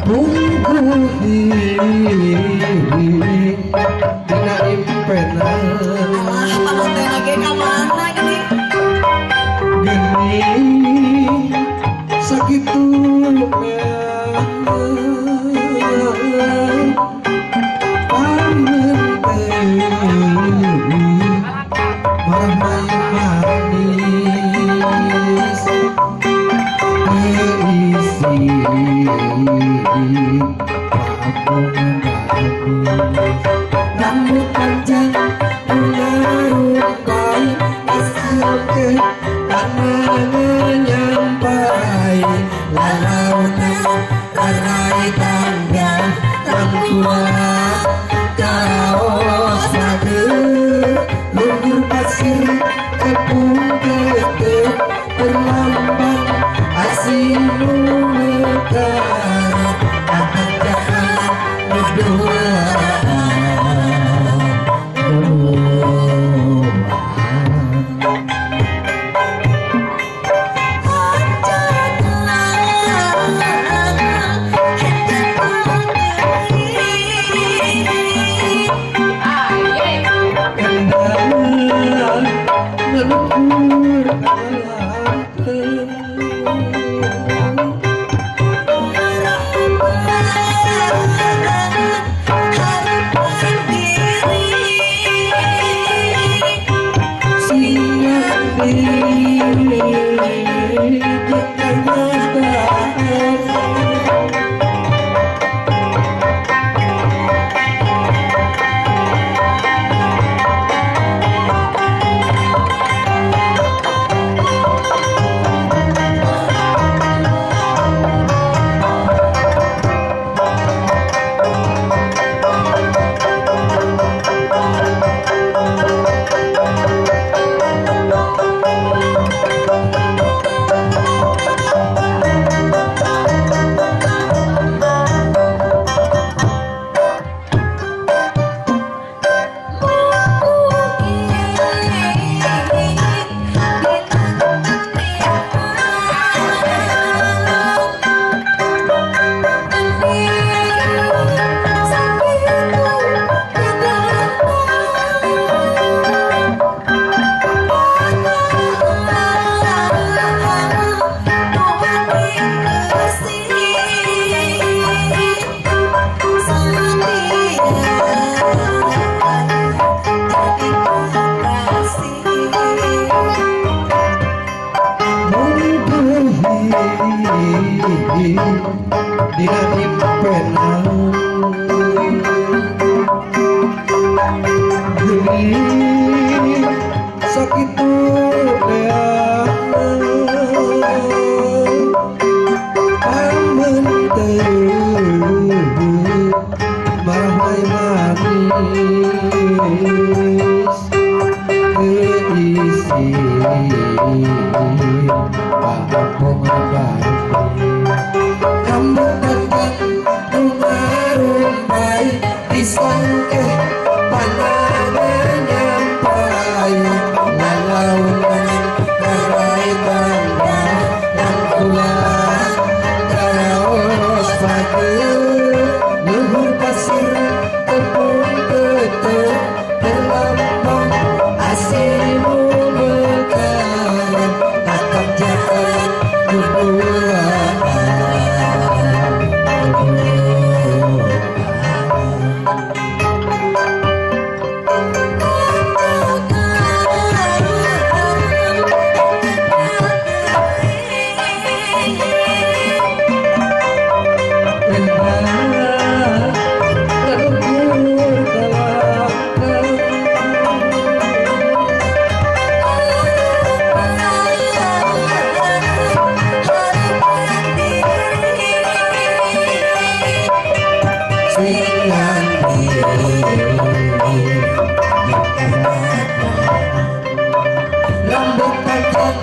Dina impenan. Alah, panotena ge ka mana geuning? Geuning sakitu marah manis terisi rambut panjang menarungkai asal ke tangan nyampai lalaunan karai tangga tangkua kaos mage lumpur pasir tepung ketek berlambang asin mekar akan jalan berdua. Dina impenan geuning sakitu neangan pamen teu marah manis keisi disangke panangan nyampai lalaunan karai tangga nangkula karaos pagi luhur pasir tepung ketek terlambang asimu mekar tatap jalan berdua. Rambut panjang